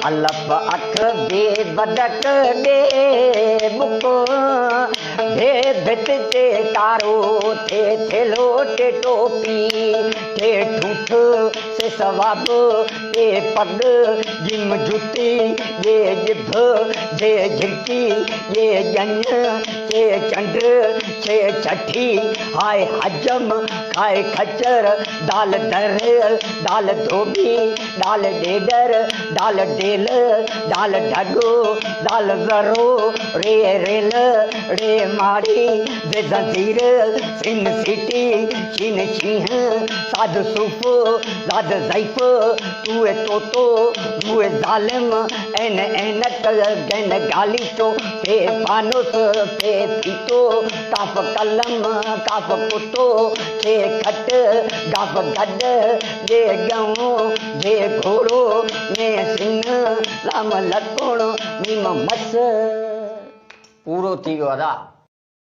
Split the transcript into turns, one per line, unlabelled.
الف اک بي بدڪ ٻي ٻڪ ڀي ڀت تي تارو ٿي ٿيلهو ٽي ٽوپي ٽي ٺوٺ سي ثواب ٽي پڳ جيم جتي ڄي ڄڀ جي جهرڪي ڄي ڄڃ چي چنڊ ڇي ڇٺي هاء حجم کاء خچر دال در دال ڌوٻي ڊال ڏيڏر، ڊال ڊيل، ڊال ڍڳو، ڊال ذرو، ري ريل، ڙي ماڙي، ز زنجير، سين سيٽي، شين شينهن، صاد صوف، ضاد ضعيف، طوء طوطو، ظوء ظالم، عين عينڪ، غين غاليچو، ف فانوس، ف ڦيٿو، ڪاف قلم، ڪاف ڪتو، خ کٽ، گاف گڏ، ڄ ڳئون، جھ گهوڙو، ڃ سڱ، لام لڪڻ، ميم مس. پورو ٿي ويو ادا.